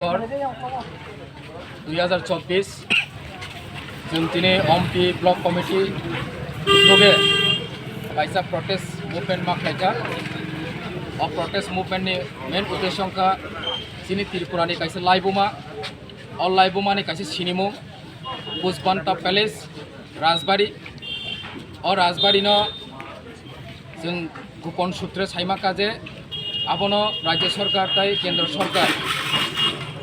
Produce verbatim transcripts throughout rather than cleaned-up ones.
Dui hazar chobbish, chwng tini Ompi Block Committee loge kaisa protest movement ma khlaijak. O protest movement ni main uddesho wngkha chini Tripura ni kaisa laibuma, o laibuma ni kaisa sinimung Pushpanta Palace, Rajbari. O Rajbari no chwng gopon sutre saima kha je abono Rajya Sarkar tai Kendra Sarkar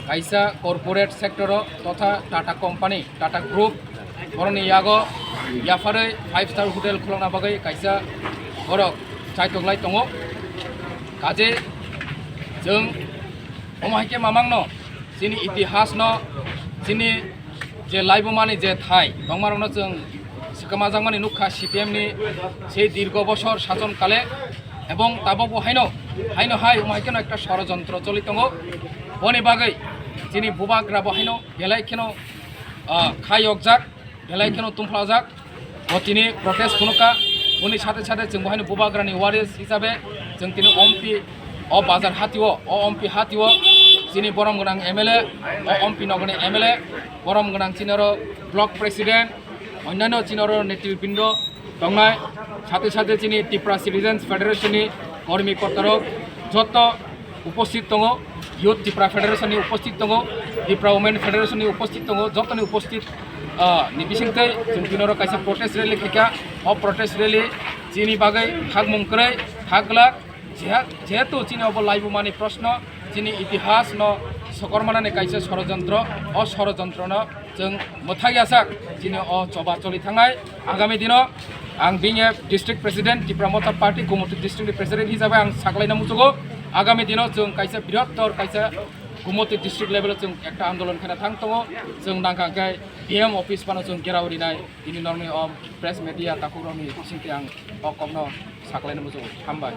kaisa corporate sector o totha Tata Company, Tata Group, boroni yago yapharwi five star hotel khulokna bagwi kaisa borok chaitok lai tongo. Kaje chwng omo hai khe mamangno chini itihasno, chini je laibumani je thai tongmarokno chwng swkamajakmani nukha C P M ni sei dirgo bosor sason kale, ebong tabokbo haino, haino hai omo hai kheno ekta sorojontro choli tongo. Boni bagwi chini bubagrabo haino belai kheno, ah, kha yokjak, belai kheno tumphlajak. Bo tini protest phunukha, boni sathe sathe chwng bo haino bubagrani waris hisabe chwng tini Ompi o bazar hatio, o Ompi hatio chini borom gwnang M L A, o Ompi nogorni M L A, borom gwnang chini oro block president, onnanyo chini oro netribrindo tongnai, sathe sathe chini Tipra Citizens Federation ni kormi kotorok joto uposthit tongo, Youth Tipra Federation ni uposthit tongo, Tipra Women Federation ni uposthit tongo, jotoni uposthit, ah, ni bisingtwi chwng tini oro kaisa protest rally khaikha. O protest rally chini bagwi hakmung kwrwi, hak glak, jeha-, jehetu chini obo laibumani proshno, chini itihas no sokormanani kaisa sorojontro, o sorojontrono chwng mwthak yasak chini o choba choli thangnai. Agami dino ang being a district president, Tipra Motha Party, Gumoti district ni president hisabe ang saklaina muchugo. Agami dino chwng kaisa birottor kaisa Gumoti district level o chwng ekta andolon khena thang tongo. Chwng nangkha khe D M office phano chwng gherao rinai. Tini norokni o press media takhuk rokni bisingtwi ang o kokno saklaina muchugo. Hambai.